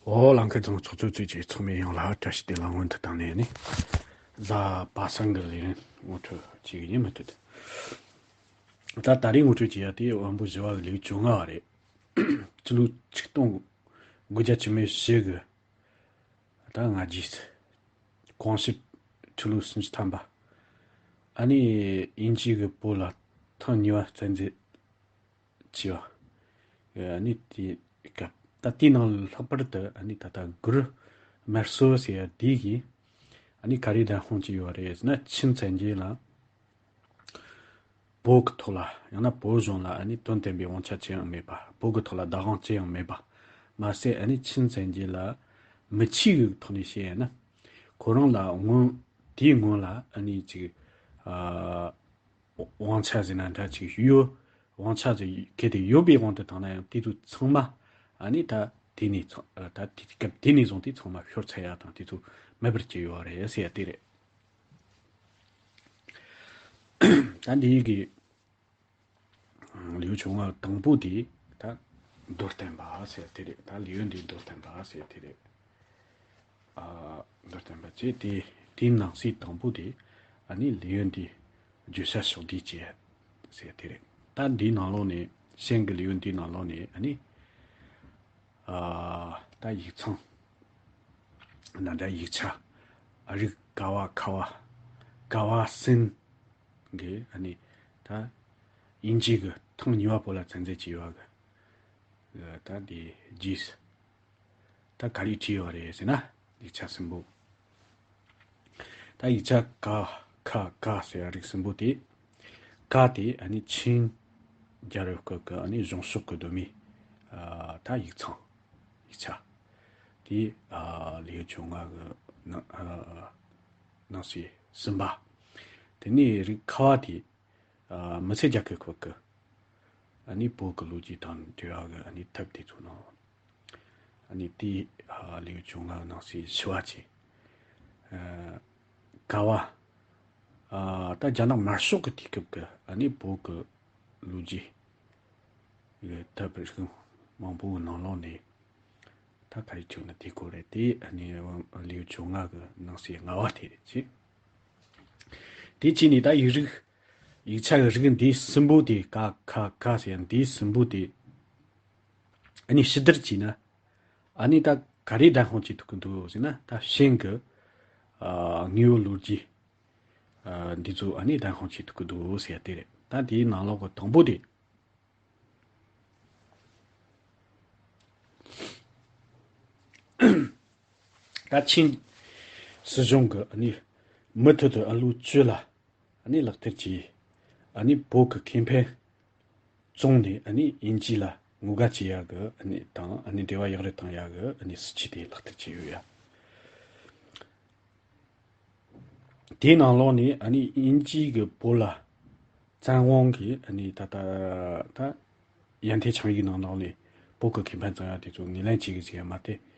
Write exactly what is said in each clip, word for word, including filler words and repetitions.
ཨོ་ལང་ཁ་ཚང་ཚོགས་གཙོ་གཙོས་ཀྱི་ཚོགས་མི་ཡོངས་ལ་བཀྲ་ཤིས་བདེ་ལེགས་སྔོན་དུ་བཏང་ནས་ནི། གཟའ་པ་སངས་གི་ལས་རིམ་ངོ་སྤྲོད་བྱེད་ཀྱི་ཡིན་མི་འདུག་ད་ད་རེས་ངོ་སྤྲོད་བྱེད་ཡ་དེ་དབང་པོ་བཞི་བ་གི་ལེའུ་བཅོ་ལྔ་བ་རེད། ཕྱི་ལོ་ཆིག་སྟོང་དགུ་བརྒྱ་བཅུ་མེད་བཞི་གི་ད་ང་རྒྱལ་གོང་ཞིབ་ཆུ་ལོ་སུམ་ཅུ་ཐམ་པ། ཨ་ནི་དབྱིན་ཇི་གི་བོད་ལ་ཐེངས་གཉིས་པ་བཙན་འཛུལ་བྱས་པ། ཨ་ནི་དེ་སྐབས་ད་དེའི་ནང་ལྷག་པར་དུ་ཨ་ནི་ད་ལྟ་གུ་རུ་དམར་གསོལ་ཟེར་ཡ་དེ་གིས་ཨ་ནི་ག་རེ་བདག་དབང་བྱས་ཡོད་རེད་ཟེར་ན། ཆིན་བཙན་རྒྱལ་ལ་བོད་ཀྱི་ཐོག་ལ་ཡང་ན་བོད་གཞུང་ལ་ཨ་ནི་དོན་བསྟན་པའི་དབང་ཆ་ཅི་ཡང་མེད་པ། བོད་ཀྱི་ཐོག་ལ་བདག་དབང་ཅི་ཡང་མེད་པ་མ་ཟད། ཨ་ནི་ཆིན་བཙན་རྒྱལ་ལ་མི་ཆོས་ཀྱི་ཐོག་ནས་བཤད་ཡ་ན། ཁོ་རང་ལ་སྔོན་དེའི་སྔོན་ལ་ཨ་ནི་ཅིག་ཨ། དབང་ཆ་ཟེར་ན་འདྲ་ཅིག་ཡོད། དབང་ཆ་ཟེར་གལ་ཏེ་ཡོད་པའི་དབང་དུ་བཏང་ན་ཡང་དེ་ཚོ་ཚང་མ་ཨ་ནི་ད་དེ་ནས་ཚང་ད་དེ་སྐབས་དེ་ནས་བཟུང་སྟེ་ཚང་མ་ཤོར་ཚར་ཡ་དང་དེ་ཚོ་མེད་པར་གྱུར་ཡོད་རེད་ཟེར་ཡ་དེ་རེད། ད་འདི་ཡི་གི་ལེའུ་བཅོ་ལྔ་དང་པོ་དེ་ད་མདོར་བསྟན་པ་ཟེར་ཡ་དེ་རེད། ད་ལེའུ་འདི་མདོར་བསྟན་པ་ཟེར་ཡ་དེ་རེད། ཨ། མདོར་བསྟན་པ་བྱས་ཏེ། དེའི་ནང་གསེས་དང་པོ་དེ་ཨ་ནི་ལེའུ་འདི་བརྗོད་བྱ་ཕྱོགས་བསྡུས་བྱས་ཟེར་དེ་རེད། ད་འདིའི་ནང་ལོགས་ནས་གཞན་གྱི་ལེའུ་འདིའི་ནང་ལོགས་ནས་ཨ་ནི། ཨ། ད་ཡིག་ཚང་ན་འདྲ་ཡིག་ཆ་ཨ་རིགས་ཀ་བ་ཁ་བ་ཀ་བ་སུན་གྱི་ཨ་ནི་ད་དབྱིན་ཇི་གི་ཐེངས་གཉིས་པ་བོད་ལ་བཙན་འཛུལ་བྱས་ཡོད་གི། ད་འདི་རྗེས་སུ། ད་ག་རེ་བྲིས་ཡོད་རེད་ཟེར་ན། ཡིག་ཆ་གསུམ་པོ། ད་ཡིག་ཆ་ཀ་ཁ་ག་ཟེར་ཡ་རིགས་གསུམ་པོ་དེ། ཀ་དེ་ཨ་ནི་ཆིན་རྒྱལ་རབས་སྐབས་ཀྱི་ཨ་ནི་གཞུང་ཕྱོགས་ཀྱི་གདོད་མའི་ཨ་ད་ཡིག་ཚང་། ཡིག་ཆ་དེ་ཨ་ལེའུ་བཅོ་ལྔ་གི་ནང་ཨ་ནང་གསེས་གསུམ་པ། དེ་ནས་རིགས་ཁ་བ་དེ། ཨ། མི་ཚེ་རྒྱ་སྐད་ཁུལ་གྱི་ཨ་ནི་བོད་ཀྱི་ལོ་རྒྱུས་དང་འབྲེལ་བ་གི་ཨ་ནི་ཐབས་དེ་ཚོ་ནང་ཨ་ནི་དེའི་ཨ་ལེའུ་བཅོ་ལྔ་ནང་གསེས་བཞི་བ་བྱས། ཨ། ཀ་བ། ཨ། ད་རྒྱ་ནག་དམར་ཤོག་གི་དུས་སྐབས་ཀྱི་ཨ་ནི་བོད་ཀྱི་ལོ་རྒྱུས་ཀྱི་ཐབས་རིགས་མང་པོའི་ནང་ལོགས་ནས། ད་ག་རེ་བྱུང་ན་དེ་ཁོ་རེད། དེ་ཨ་ནི་ལེའུ་བཅོ་ལྔ་གི་ནང་གསེས་ལྔ་བ་དེ་རེད་ཅེས། དེ་བྱས་ནས་ད་ཡིག་རིགས། ཡིག་ཆ་གི་རིགས་འདི་གསུམ་པོ་དེ་ཀ་ཁ་ག་ཟེར་ཡ་འདི་གསུམ་པོ་དེ་ཨ་ནི་ཕྱི་བསྡུར་བྱས་ན། ཨ་ནི་ད་ག་རེ་བདག་དབང་བྱེད་ཐུབ་ཀྱི་འདུག་ཟེར་ན། ད་ཕྱིན་གི་ཨ་དངོས་ཡོད་ལོ་རྒྱུས་ཨ་འདི་ཚོ་ཨ་ནི་བདག་དབང་བྱེད་ཐུབ་ཀྱི་འདུག་ཟེར་ཡ་དེ་རེད། ད་དེའི་ནང་ལོགས་གི་དང་པོ་དེ། ད་ཆིན་སྲིད་གཞུང་གི་ཨ་ནི་མུ་མཐུད་དུ་ཨ་ལོ་བཅུ་ལ་ཨ་ནི་ལག་བསྟར་གྱིས་ཨ་ནི་བོད་ཀྱི་ཁེ་ཕན་བཙོང་ནས་ཨ་ནི་དབྱིན་ཇི་ལ་ངོ་དགའ་བྱེད་ཡག་གི་ཨ་ནི་དང་ཨ་ནི་འབྲེལ་བ་ཡག་རུ་བཏང་ཡག་གི་ཨ་ནི་སྲིད་ཇུས་དེ་ལག་བསྟར་བྱས་ཡོད་ཡ། དེའི་ནང་ལོགས་ནས་ཨ་ནི་དབྱིན་ཇི་གི་བོད་ལ་བཙན་དབང་གིས་ཨ་ནི་ད་ལྟ་ད་ཡར་ཐོན་ཆིངས་ཡིག་ནང་ལོགས་ནས་བོད་ཀྱི་ཁེ་ཕན་བཙོང་ཡ་དེ་ཚོ་ངོས་ལེན་བྱེད་ཀྱི་ཟེར་ཡ་མ་གཏོགས།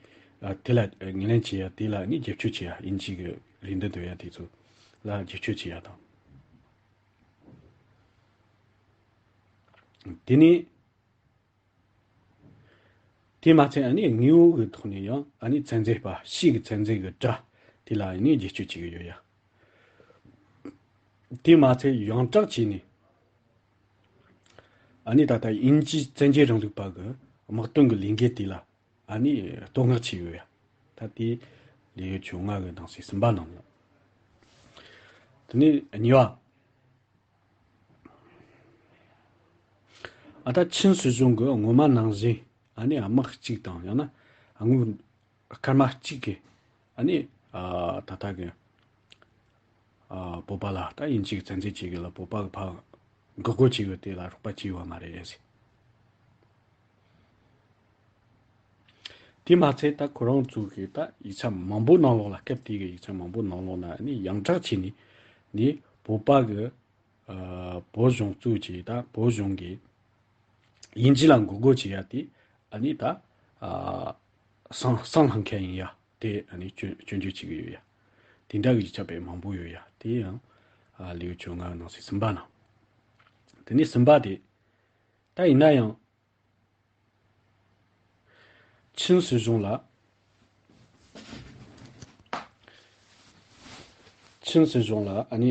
ཨ། དེ་ལ་ངོས་ལེན་བྱེད་ཡ་དེ་ལ་ཨ་ནི་རྒྱབ་སྐྱོར་བྱེད་ཡ། དབྱིན་ཇི་གི་རེ་འདུན་འདོན་ཡ་དེ་ཚོ་ལ་རྒྱབ་སྐྱོར་བྱེད་ཡ་དང་། དེ་ནས། དེ་མ་ཚད་ཨ་ནི་དངོས་ཡོད་ཀྱི་ཐོག་ནས་ཡང་ཨ་ནི་བཙན་འཛུལ་པ་ཕྱིས་ཀྱི་བཙན་འཛུལ་གྱི་དགྲ་དེ་ལ་ཨ་ནི་རྒྱབ་སྐྱོར་བྱེད་ཀྱི་ཡོད་ཡ། དེ་མ་ཚད་ཡོངས་གྲགས་བྱས་ནས་ཨ་ནི་ད་ལྟ་དབྱིན་ཇིའི་བཙན་རྒྱལ་རིང་ལུགས་པ་གི་དམག་དོན་གྱི་ལས་འགུལ་དེ་ལ་ཨ་ནི་བསྟོད་བསྔགས་བྱས་ཡོད་ཡ། ད་དེ་ལེའུ་བཅོ་ལྔ་གི་ནང་གསེས་གསུམ་པ་ནང་ལ། དེ་ནས་གཉིས་པ། ཨ། ད་ཆིན་སྲིད་གཞུང་གི་སྔོན་མ་ནང་བཞིན་ཨ་ནི་དམག་གཅིག་དང་ཡང་ན་དངུལ་སྐར་མ་གཅིག་གིས་ཨ་ནི་ཨ་ད་ལྟ་གི་ཨ་བོད་པ་ལ། ད་དབྱིན་ཇི་གིས་བཙན་འཛུལ་བྱེད་གི་ལ་བོད་པ་གི་ཕར་འགོག་རྒོལ་བྱེད་གི་དེ་ལ་རོགས་པ་བྱས་ཡོད་མ་རེད་ཟེར། དེ་མ་ཚད་ད་ཁོ་རང་ཚོ་གི་ད་ཡིག་ཆ་མང་པོ་ནང་ལོགས་ལ། སྐབས་དེ་གི་ཡིག་ཆ་མང་པོ་ནང་ལོགས་ན་ཨ་ནི་ཡོངས་གྲགས་བྱས་ནས་ནི་བོད་པ་གི་ཨ་བོད་གཞུང་གཙོས་ཀྱི་ད་བོད་གཞུང་གིས་དབྱིན་ཇི་ལ་འགོག་རྒོལ་བྱེད་ཡ་དེ་ཨ་ནི་ད་ཨ་སྲང་སྲང་ལྷག་མཁན་ཡིན་ཡ། དེ་ཨ་ནི་སྐྱོན་སྐྱོན་བརྗོད་བྱེད་ཀྱི་ཡོད་ཡ། དེ་འདྲ་གི་ཡིག་ཆ་དཔེ་མང་པོ་ཡོད་ཡ། དེ་ཡང་ཨ་ལེའུ་བཅོ་ལྔ་ནང་གསེས་གསུམ་པ་ནང་། དེ་ནས་གསུམ་པ་དེ། ད་ཡིན་ན་ཡང་ཆིན་སྲིད་གཞུང་ལ་ ཆིན་སྲིད་གཞུང་ལ་ཨ་ནི་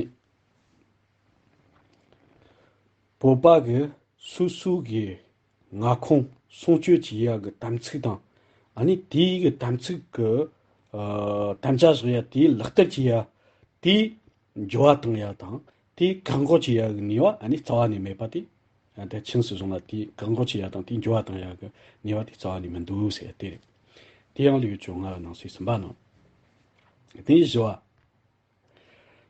བོད་པ་གི་སོ་སོ་གི་མངའ་ཁོངས་སྲུང་སྐྱོབ་བྱེད་ཡག་གི་དམ་ཚིག་དང་། ཨ་ནི་དེའི་གི་དམ་ཚིག་གི་ཨ་དམ་བཅའ་བཞག་ཡག་དེ་ལག་བསྟར་བྱེད་ཡག་དེ་འགྱུར་བ་གཏོང་ཡག་དང་། དེ་བཀག་འགོག་བྱེད་ཡག་གི་ནུས་པ་ཨ་ནི་རྩ་བ་ནས་མེད་པ་དེ། ཨ་ད་ཆིན་སྲིད་གཞུང་ལ་དེ་བཀག་འགོག་བྱེད་ཡག་དང་དེ་འགྱུར་བ་གཏོང་ཡག་གི་ནུས་པ་དེ་རྩ་བ་ནས་མི་འདུག་ཟེར་ཡག་དེ་རེད། དེ་ཡང་ལེའུ་བཅོ་ལྔ་ནང་གསེས་གསུམ་པ་ནང་། དེ་བཞི་བ།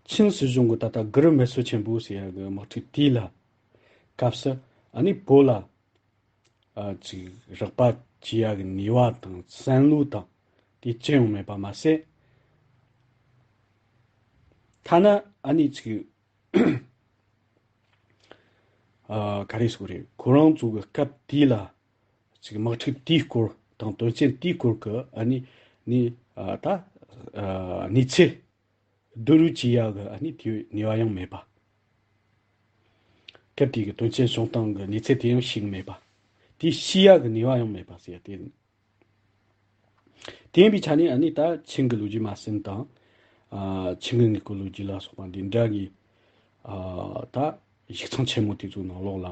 ཆིན་སྲིད་གཞུང་གི་ད་ལྟ་གུ་རུ་མེ་སོ་ཆེན་པོ་ཟེར་ཡག་གི་དམག་འཁྲུག་དེ་ལ་སྐབས་སུ་ཨ་ནི་བོད་ལ་ཨ་ཅིག་རོགས་པ་བྱེད་ཡག་གི་ནུས་པ་དང་བསམ་བློ་དང་དེ་ཅི་ཡང་མེད་པ་མ་ཟད། ཐ་ན་ཨ་ནི་ཅིག་ཨ་ག་རེ་ཟེར་དགོས་རེད། ཁོ་རང་ཚོ་གི་སྐབས་དེ་ལ་ཅིག་དམག་འཁྲུག་དེའི་སྐོར་དང་དོན་རྐྱེན་དེའི་སྐོར་གི་ཨ་ནི་ནི་ཨ་ད་ཨ་གནས་ཚུལ་བསྡུ་རུབ་བྱེད་ཡག་གི་ཨ་ནི་དེའི་ནུས་པ་ཡང་མེད་པ། སྐབས་དེ་གི་དོན་རྐྱེན་བྱུང་སྟངས་ཀྱི་གནས་ཚུལ་དེ་ཡང་ཤེས་ཀྱི་མེད་པ། དེ་ཤེས་ཡག་གི་ནུས་པ་ཡང་མེད་པ་ཟེར་ཡ་དེ་ཡིན། དེ་ཡིན་པའི་ཆ་ནས་ཨ་ནི་ད་ཆིང་གི་ལོ་རྒྱུས་མ་ཟིན་དང་། ཨ་ཆིང་གི་དངོས་པོའི་ལོ་རྒྱུས་ལ་སོགས་པ་འདི་འདྲ་གི་ཨ་ད་ཡིག་ཚང་ཆེན་མོ་དེ་ཚོའི་ནང་ལོགས་ལ།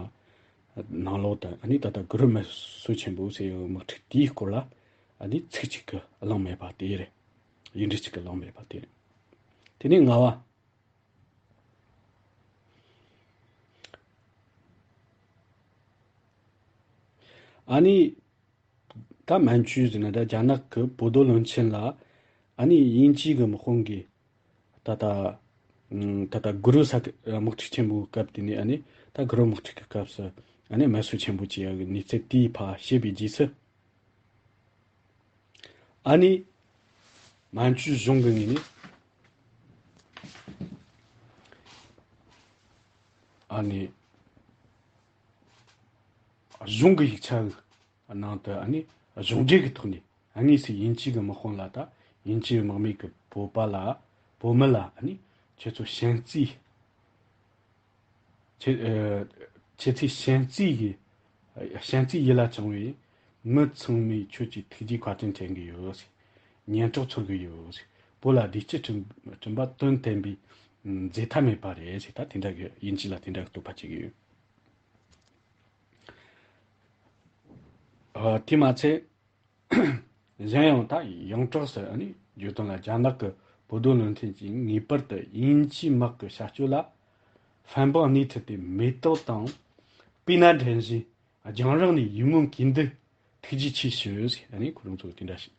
ནང་ལོགས་དང་ཨ་ནི་ད་ལྟ་གུ་རུ་མེ་སོ་ཆེན་པོ་ཟེར་ཡོད་དམག་འཁྲུག་དེའི་སྐོར་ལ་ཨ་ནི་ཚིག་གཅིག་གི་གླེང་མེད་པ་དེ་རེད། ཡིག་འབྲུ་གཅིག་གི་གླེང་མེད་པ་དེ་རེད། དེ་ནས་ལྔ་བ། ཨ་ནི་ད་མན་ཇུ་ཟེར་ན་ད་རྒྱ་ནག་གི་བོད་རྡོ་གླིང་ཆེན་ལ་ཨ་ནི་དབྱིན་ཇིའི་གི་དམག་དཔུང་གིས་ད་ལྟ་ད་ལྟ་གུ་རུ་ས་དམག་འཁྲུག་ཆེན་པོའི་སྐབས་དེ་ནས་ཨ་ནི་ད་གུ་རུ་དམག་འཁྲུག་གི་སྐབས་སུ་ཨ་ནི་མེ་སོ་ཆེན་པོ་བྱེད་ཡག་གི་གནས་ཚུལ་དེའི་ཕར་བཤད་པའི་རྗེས་སུ། ཨ་ནི་མན་ཇུ་གཞུང་གི་ངོས་ནས་ཨ་ནི་གཞུང་གི་ཡིག་ཆ་གི་ནང་དུ་ཨ་ནི་གཞུང་འབྲེལ་གྱི་ཐོག་ནས་དངོས་སུ་དབྱིན་ཇིའི་གི་དམག་དཔུང་ལ་ད་དབྱིན་ཇིའི་དམག་མིས་གི་བོད་པ་ལ་བོད་མི་ལ་ཨ་ནི་ཁྱེད་ཚོ་བྱམས་བརྩེའི་ཁྱེད་ཨ་ཁྱེད་ཚོས་བྱམས་བརྩེ་གི་བྱམས་བརྩེའི་ཡིད་ལ་བཅངས་པའི་མི་ཚང་མས་ཁྱོད་ཀྱི་ཐུགས་རྗེ་བཀའ་དྲིན་དྲན་གི་ཡོད་ཟེར། སྙན་གྲགས་ཚོར་གི་ཡོད་ཟེར། བོད་ལ་བདེ་སྐྱིད་བསྐྲུན་བསྐྲུན་པར་དོན་དམ་པའི་ཨ་འཛད་མཐའ་མེད་པ་རེད་ཟེར། ད་དེ་འདྲ་གི་དབྱིན་ཇི་ལ་དེ་འདྲ་གི་དོགས་པ་བྱེད་གི་ཡོད། ཨ་དེ་མ་ཚད། གཞན་ཡང་ད་ཡོངས་གྲགས་སུ་ཨ་ནི་བརྗོད་དོན་ལ་རྒྱ་ནག་གི་བོད་རྡོ་གླིང་ཆེན་གྱིས་ངེས་པར་དུ་དབྱིན་ཇིའི་དམག་གི་བྱ་སྤྱོད་ལ་ཧྥན་པང་གནས་ཚུལ་དེ་མེ་ཏོག་དང་སྤོས་སྣ་འདྲེན་བཞིན་རྒྱང་རིང་ནས་ཡིད་སྨོན་གྱིས་འདུད། ཐུགས་རྗེ་ཆེ་ཞུ་ཟེར་ཨ་ནི་ཁོ་རང་ཚོ་དེ་འདྲ་ཞིག་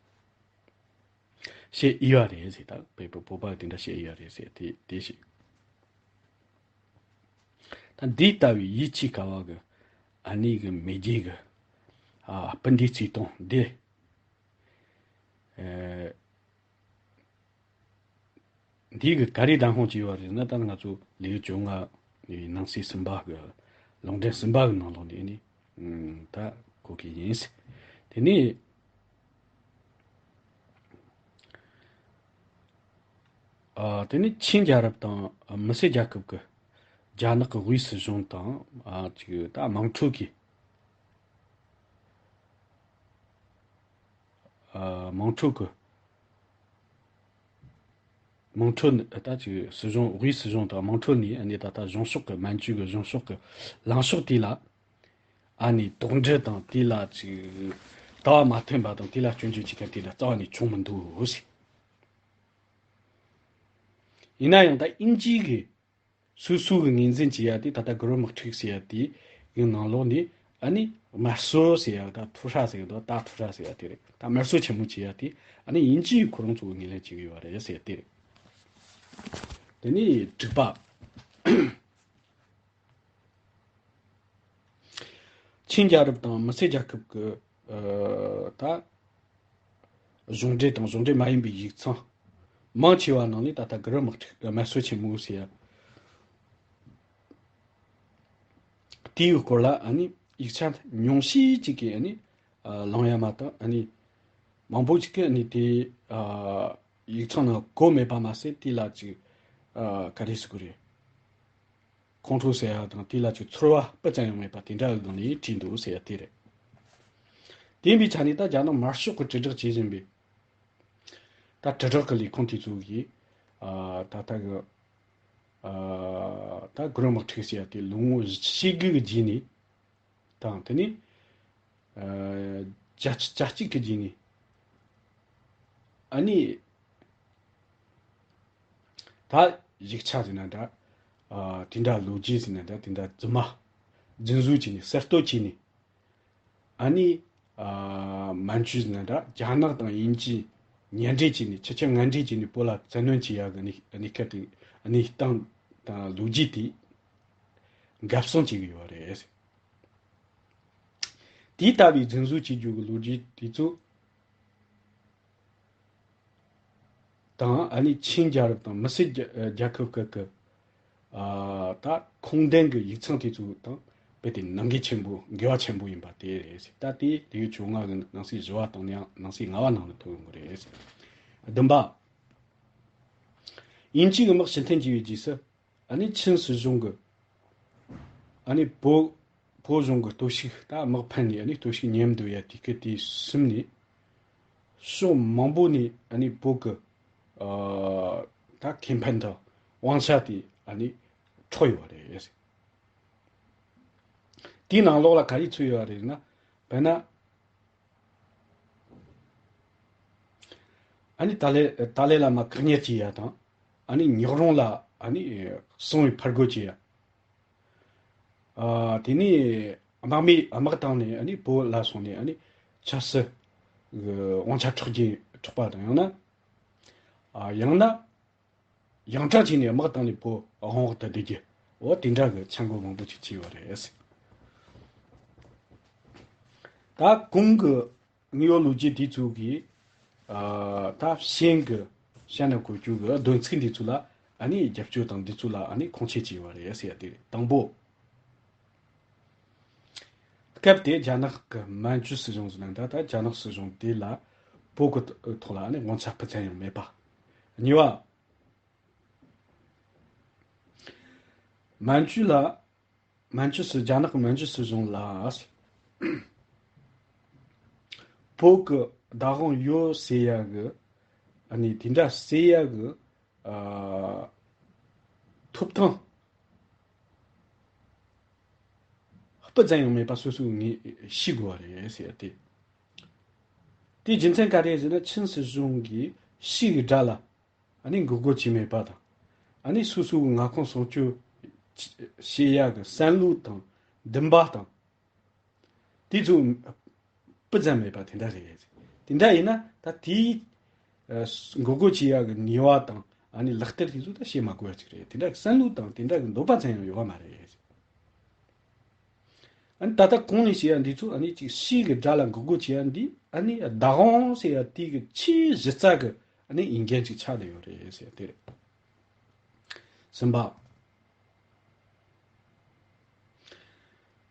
བཤད་ཡོད་རེད་ཟེར། ད་བོད་པ་བོད་པ་དེ་འདྲ་བཤད་ཡོད་རེད་ཟེར་དེ་དེ་ཞིག་ད་འདི་ལྟ་བུའི་ཡིད་ཆེས་དཀའ་བ་གི་ཨ་ནི་གི་མེས་རྒྱལ་གི་ཨ་སྤུན་ཟླའི་བརྩེ་དུང་འདི། ཨེ་འདི་གི་ག་རེ་བདེན་དཔང་བྱས་ཡོད་རེད་ན། ད་ང་ཚོ་ལེའུ་བཅོ་ལྔ་ནང་གསེས་གསུམ་པ་གི་ལུང་འདྲེན་གསུམ་པ་གི་ནང་ལོགས་ནས་ནི་ད་གོ་གི་ཡིན། དེ་ནས། ཨ་དེ་ནི་ཆིན་རྒྱལ་རབས་དང་མི་སེར་རྒྱལ་ཁབ་ཀྱི་རྒྱ་ནག་གི་དབུས་སྲིད་གཞུང་དང་ཨ་ཅིག་ད་དམངས་ཁྲོད་ཀྱི་ཨ་དམངས་ཁྲོད་ཀྱི་དམངས་ཁྲོད་ནི་ད་ཅིག་སྲིད་གཞུང་དབུས་སྲིད་གཞུང་དང་དམངས་ཁྲོད་ནས་ཨ་ནི་ད་ལྟ་གཞུང་ཕྱོགས་ཀྱི་མན་ཇུ་གི་གཞུང་ཕྱོགས་ཀྱི་ལངས་ཕྱོགས་དེ་ལ་ཨ་ནི་དོགས་འདྲི་དང་དེ་ལ་ཅིག་ལྟ་བ་མ་མཐུན་པ་དང་དེ་ལ་སྐྱོན་བརྗོད་བྱེད་མཁན་དེ་འདྲ་རྩ་བ་ནས་བྱུང་མི་འདུག་ཟེར། ཡིན་ན་ཡང་ད་དབྱིན་ཇི་གི་སོ་སོ་གི་ངོས་འཛིན་བྱེད་ཡ་དེ་ད་ལྟ་གུ་རུ་དམག་འཁྲུག་ཟེར་ཡ་དེ་གི་ནང་ལོགས་ནས་ཨ་ནི་དམར་གསོད་ཟེར་ཡ་ད་ཐུག་ཧྲ་ཟེར་ཡ་དང་ད་ཐུག་ཧྲ་ཟེར་ཡ་དེ་རེད། ད་དམར་གསོད་ཆེན་མོ་བྱེད་ཡ་དེ་ཨ་ནི་དབྱིན་ཇི་ཡིས་ཁོ་རང་ཚོ་གི་ངོས་ལེན་བྱེད་ཀྱི་ཡོད་རེད་ཟེར་ཡ་དེ་རེད། དེ་ནས་དྲུག་པ། ཆིན་རྒྱལ་རབས་དང་མི་སེར་རྒྱལ་ཁབ་ཀྱི་ཨ་ད་གཞུང་འབྲེལ་དང་གཞུང་འབྲེལ་མ་ཡིན་པའི་ཡིག་ཚང་མང་ཆེ་བ་ནང་ནས་ད་ལྟ་གུ་རུ་དམག་འཁྲུག་དམར་གསོད་ཆེན་མོ་ཟེར་ཡ་དེའི་སྐོར་ལ་ཨ་ནི་ཡིག་ཆ་ཉུང་ཤས་ཅིག་གིས་ཨ་ནི་ཨ་གླེང་ཡ་མ་གཏོགས་ཨ་ནི་མང་པོ་ཅིག་གིས་ཨ་ནི་དེ་ཨ་ཡིག་ཚང་ནང་བཀོད་མེད་པ་མ་ཟད་དེ་ལ་ཅིག་ཨ་ག་རེ་ཟེར་དགོས་རེད། ཁོང་ཁྲོ་ཟེར་ཡ་དང་དེ་ལ་ཅིག་ཚོར་བ་སྤུ་ཙམ་ཡང་མེད་པ་དེ་འདྲ་གི་སྒང་ནས་བྲིས་འདུག་ཟེར་ཡ་དེ་རེད། དེ་ཡིན་པའི་ཆ་ནས་ད་རྒྱ་ནག་དམར་ཤོག་གི་དྲིལ་བསྒྲགས་བྱེད་བཞིན་པའི་ད་དྲིལ་བསྒྲགས་ཀྱི་ལས་ཁུངས་དེ་ཚོ་གིས་ ཨ་ད་ལྟ་གི་ཨ་ད་གུ་རུ་དམག་འཁྲུག་ཟེར་ཡ་དེ་ལོ་ངོ་བཞི་བཅུ་གི་རྗེས་ནས་དང་དེ་ནས་ཨ་བརྒྱད་ཅུ་གྱ་གཅིག་གི་རྗེས་ནས་ཨ་ནི། ད་ཡིག་ཆ་ཟེར་ན་འདྲ། ཨ་དེ་འདྲ་ལོ་རྒྱུས་ཟེར་ན་འདྲ། དེ་འདྲ་རྫུན་མ་རྫུན་བཟོ་བྱས་ནས་གསར་གཏོད་བྱས་ནས། ཨ་ནི་ཨ་མན་ཇུ་ཟེར་ན་འདྲ། རྒྱ་ནག་དང་དབྱིན་ཇི་མཉམ་འབྲེལ་བྱས་ནས། ཕྱི་ཕྱོགས་མཉམ་འབྲེལ་བྱས་ནས་བོད་ལ་བཙན་གནོན་བྱེད་ཡག་གི་གནས་གནས་སྐབས་དེ། གནས་སྟངས་དང་ལོ་རྒྱུས་དེ་འགབ་སྲུང་བྱེད་ཀྱི་ཡོད་རེད། དེ་ལྟ་བུའི་རྫུན་བཟོ་བྱེད་རྒྱུ་གི་ལོ་རྒྱུས་དེ་ཚོ་དང་། ཨ་ནི་ཆིན་རྒྱལ་རབས་དང་མི་སེར་རྒྱ་རྒྱལ་ཁབ་ཀྱི་ཀྱི་ཨ་ད་ཁུངས་ལྡན་གྱི་ཡིག་ཚང་དེ་ཚོ་དང་རྦད་དེ་ནང་འགལ་ཆེན་པོ། འགལ་བ་ཆེན་པོ་ཡིན་པ་དེ་རེད། ད་དེ་ལེའུ་བཅོ་ལྔ་གི་ནང་གསེས་བཞི་བ་དང་ནང་གསེས་ལྔ་བ་ནང་ལ་ཐོན་ཡོང་གི་རེད། བདུན་པ། དབྱིན་ཇི་གི་དམག་ཕྱིར་འཐེན་བྱས་པའི་རྗེས་སུ། ཨ་ནི་ཆིན་སྲིད་གཞུང་གི་ཨ་ནི་བོད་བོད་གཞུང་གི་སྟོབས་ཤུགས། ད་དམག་ཕན་ནས་ཨ་ནི་སྟོབས་ཤུགས་ཉམས་འདུག་ཡ་དེ་སྐད་དེ་ཟིན་ནས། ཕྱོགས་མང་པོ་ནས་ཨ་ནི་བོད་ཀྱི་ཨ་ད་ཁེ་ཕན་དང་དབང་ཆ་དེ་ཨ་ནི་འཕྲོག་ཡོད་རེད། དེའི་ནང་ལོགས་ལ་ག་རེ་ཚུད་ཡོད་རེད་ན། དཔེར་ན། ཨ་ནི་ཏཱ་ལའི་ཏཱ་ལའི་བླ་མ་བཀག་ཉར་བྱེད་ཡ་དང་། ཨ་ནི་ཉག་རོང་ལ་ཨ་ནི་སོང་བའི་ཕར་རྒོལ་བྱེད་ཡ། ཨ་དེ་ནས་དམག་མི་དམག་བཏང་ནས་ཨ་ནི་བོད་ལ་སོང་ནས་ཨ་ནི་ཆབ་སྲིད་གི་དབང་ཆ་འཕྲོག་རྒྱུ། འཕྲོག་པ་དང་། ཡང་ན་ཨ་ཡང་ན་ཡང་དྲག་བྱས་ནས་དམག་བཏང་ནས་བོད་དབང་འོག་ཏུ་བསྡུ་རྒྱུ། འོ་དེ་འདྲ་གི་འཆར་འགོད་མང་པོ་ཅིག་བྱས་ཡོད་རེད། ད་གོང་གི་དངོས་ཡོད་ལོ་རྒྱུས་དེ་ཚོ་གིས་ཨ་ད་ཤན་གི་ཤན་ན་བཀོད་རྒྱུ་གི་དོན་ཚིག་འདི་ཚོ་ལ་ཨ་ནི་རྒྱབ་སྐྱོར་དང་། འདི་ཚོ་ལ་ཨ་ནི་ཁུངས་སྐྱེལ་བྱས་ཡོད་རེད་ཟེར་ཡ་དེ་རེད། དང་པོ། སྐབས་དེ་རྒྱ་ནག་གི་མན་ཇུ་སྲིད་གཞུང་ཟེར་ན་འདྲ། ད་རྒྱ་ནག་སྲིད་གཞུང་དེ་ལ་བོད་ཀྱི་ཐོག་ལ་ཨ་ནི་དབང་ཆ་སྤུ་ཙམ་ཡང་མེད་པ། གཉིས་པ། མན་ཇུ་ལ། མན་ཇུ་སྲིད། རྒྱ་ནག་གི་མན་ཇུ་སྲིད་གཞུང་ལ་བོད་ཀྱི་བདག་དབང་ཡོད་ཟེར་ཡ་གི། ཨ་ནི་དེ་འདྲ་ཟེར་ཡ་གི་ཨ་ཐོབ་ཐང་སྤུ་ཙམ་ཡང་མེད་པ་སོ་སོས་ངེས་ཤེས་དགོས་པ་རེད་ཟེར་ཏེ། དེའི་རྒྱུ་མཚན་ག་རེ་ཟེར་ན། ཆིན་སྲིད་གཞུང་གིས་ཕྱིའི་དགྲ་ལ་ཨ་ནི་འགོག་རྒོལ་བྱས་མེད་པ་དང་། ཨ་ནི་སོ་སོའི་མངའ་ཁོངས་སྲུང་སྐྱོབ་བྱེད་ཡ་གི་བསམ་བློ་དང་འདུན་པ་དང་། དེ་ཚོ་སྤུ་ཙམ་མེད་པ་དེ་འདྲ་རེད། དེ་འདྲ་ཡིན་ན་ད་དེའི་ཨ་འགོག་རྒོལ་བྱེད་ཡ་གི་ནུས་པ་དང་། ཨ་ནི་ལག་བསྟར་དེ་ཚོ་ད་བྱེད་མ་དགོས་ཡ་ཅིག་རེད། དེ་འདྲ་གི་བསམ་བློ་དང་དེ་འདྲ་གི་འདོད་པ་ཙམ་ཡང་ཡོད་པ་མ་རེད། ཨ་ནི་ད་ལྟ་གོང་ནས་བཤད་ཡ་འདི་ཚོ། ཨ་ནི་ཅིག་ཕྱིའི་གི་དགྲ་ལ་འགོག་རྒོལ་བྱེད་ཡ་འདི་ཨ་ནི་བདག་དབང་ཟེར་ཡ་དེ་གི་ཆེས་གཞི་རྩ་གི་ཨ་ནི་འོས་འགན་ཅིག་ཆགས་བསྡད་ཡོད་རེད་ཟེར་ཡ་དེ་རེད། གསུམ་པ།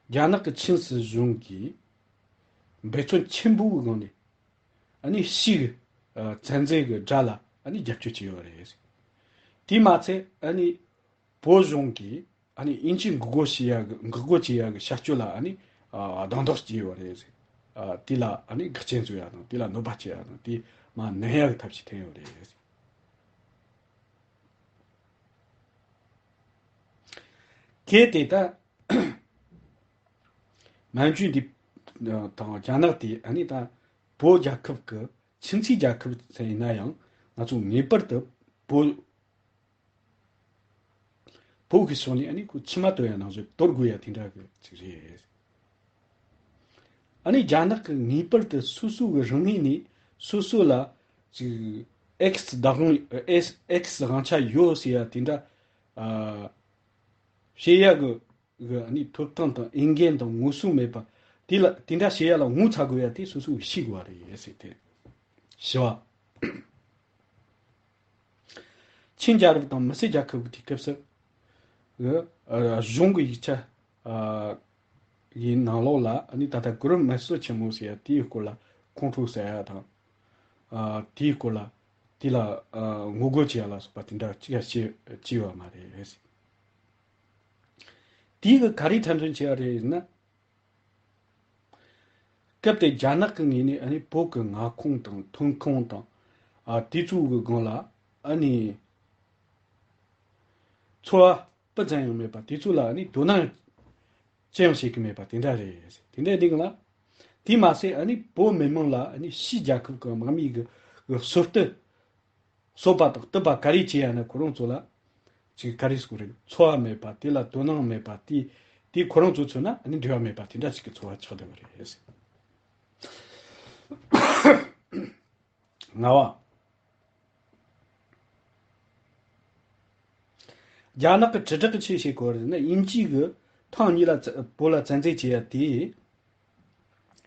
རྒྱ་ནག་གི་ཆིན་སྲིད་གཞུང་གིས་འབད་བརྩོན་ཆེན་པོའི་སྒང་ནས་ཨ་ནི་ཕྱིའི་གི་ཨ་བཙན་འཛུལ་གི་དགྲ་ལ་ཨ་ནི་རྒྱབ་སྐྱོར་བྱས་ཡོད་རེད། དེས་མ་ཚད་ཨ་ནི་བོད་གཞུང་གིས་ཨ་ནི་དབྱིན་ཇི་འགོག་རྒོལ་བྱེད་ཡ་གི། འགོག་རྒོལ་བྱེད་ཡ་གི་བྱ་སྤྱོད་ལ་ཨ་ནི་ཨ་རྡུང་རྡེག་བྱས་ཡོད་རེད། ཨ་དེ་ལ་ཨ་ནི་འགག་རྐྱེན་བཟོ་ཡ་དང་། དེ་ལ་གནོད་པ་སྐྱེལ་ཡ་དང་། དེ་མར་ནན་ཡ་གི་ཐབས་ཤེས་འཐེན་ཡོད་རེད། གལ་ཏེ་ད་མན་ཇུ་འདི་དང་རྒྱ་ནག་དེ་ཨ་ནི་ད་བོད་རྒྱལ་ཁབ་ཀྱི་ཁྱིམ་མཚེས་རྒྱལ་ཁབ་ཙམ་ཡིན་ན་ཡང་། ང་ཚོ་ངེས་པར་དུ་བོད་བོད་ཀྱི་ཕྱོགས་ནས་ཨ་ནི་ཁོ་མཆིལ་མ་གཏོར་ཡ་ནང་བཞིན་གཏོར་དགོས་ཡ་དེ་འདྲ་གི་ཅིག་རེད། ཨ་ནི་རྒྱ་ནག་གིས་ངེས་པར་དུ་སོ་སོ་གི་རང་ངོས་ནས་སོ་སོ་ལ་ཅིག་ཨེག་སི་བདག་དབང་། ཨེག་སི་ཨེག་སི་དབང་ཆ་ཡོད་ཟེར་ཡ་དེ་འདྲ་ཨ་བཤད་ཡ་གི་གི་ཨ་ནི་ཐོབ་ཐང་དང་འོས་འགན་དང་ངོ་སྲུང་མེད་པ། དེ་ལ་དེ་འདྲ་བཤད་ཡ་ལ་ངོ་ཚ་དགོས་ཡ་དེ་སོ་སོས་ཤེས་དགོས་པ་རེད་ཟེར་ཏེ། བཞི་བ། ཆིན་རྒྱལ་རབས་དང་མི་སེར་རྒྱལ་ཁབ་ཀྱི་དུས་སྐབས་སུ་གི་ཨ་གཞུང་གི་ཡིག་ཆ་ཨ་ཡི་ནང་ལོགས་ལ་ཨ་ནི་ད་ལྟ་གུ་རུ་མི་སོ་ཆེན་མོ་ཟེར་ཡ་དེའི་སྐོར་ལ་ཁོང་ཁྲོ་ཟ་ཡ་དང་། ཨ་དེའི་སྐོར་ལ་དེ་ལ་ཨ་ངོ་རྒོལ་བྱེད་ཡ་ལ་སོགས་པ་དེ་འདྲ་ཅི་ཡང་བྱེད་བྱས་ཡོད་མ་རེད། དེའི་གི་ག་རེ་འཁྲབ་སྟོན་བྱས་པ་རེད་ཟེར་ན། སྐབས་དེ་རྒྱ་ནག་གི་ངོས་ནས་ཨ་ནི་བོད་ཀྱི་མངའ་ཁོངས་དང་ཐོན་ཁུངས་དང་། ཨ་དེ་ཚོ་གི་སྒང་ལ་ཨ་ནི་ ཚོར་བ་སྤུ་ཙམ་ཡང་མེད་པ། དེ་ཚོ་ལ་ཨ་ནི་དོ་སྣང་ཅི་ཡང་བྱེད་ཀྱི་མེད་པ་དེ་འདྲ་རེད། དེ་འདྲ་འདི་ལ། དེ་མ་ཟད་ཨ་ནི་བོད་མི་མང་ལ་ཨ་ནི་ཕྱིའི་རྒྱལ་ཁབ་ཀྱི་དམག་མིའི་གི་གི་གསོལ་སྟོན། གསོད་པ་དང་གཏུབ་པ་ག་རེ་བྱེད་ཡ་ན། ཁོ་རང་ཚོ་ལ་ཅིག་ག་རེ་ཟེར་དགོས་རེད། ཚོར་བ་མེད་པ། དེ་ལ་དོ་སྣང་མེད་པ། དེ་དེ་ཁོ་རང་ཚོ་མཚོན་ན་ཨ་ནི་འབྲེལ་བ་མེད་པ་དེ་འདྲ་ཞིག་གི་ཚོར་བ་ཆགས་བསྡད་པ་རེད། ལྔ་བ། རྒྱ་ནག་གི་དྲིལ་བསྒྲགས་ཀྱི་ཆེད་བྱེད་དགོས་རེད་ན། དབྱིན་ཇི་གི་ཐེངས་གཉིས་ལ་བཙན་བོད་ལ་བཙན་འཛུལ་བྱས་ཡ་དེ།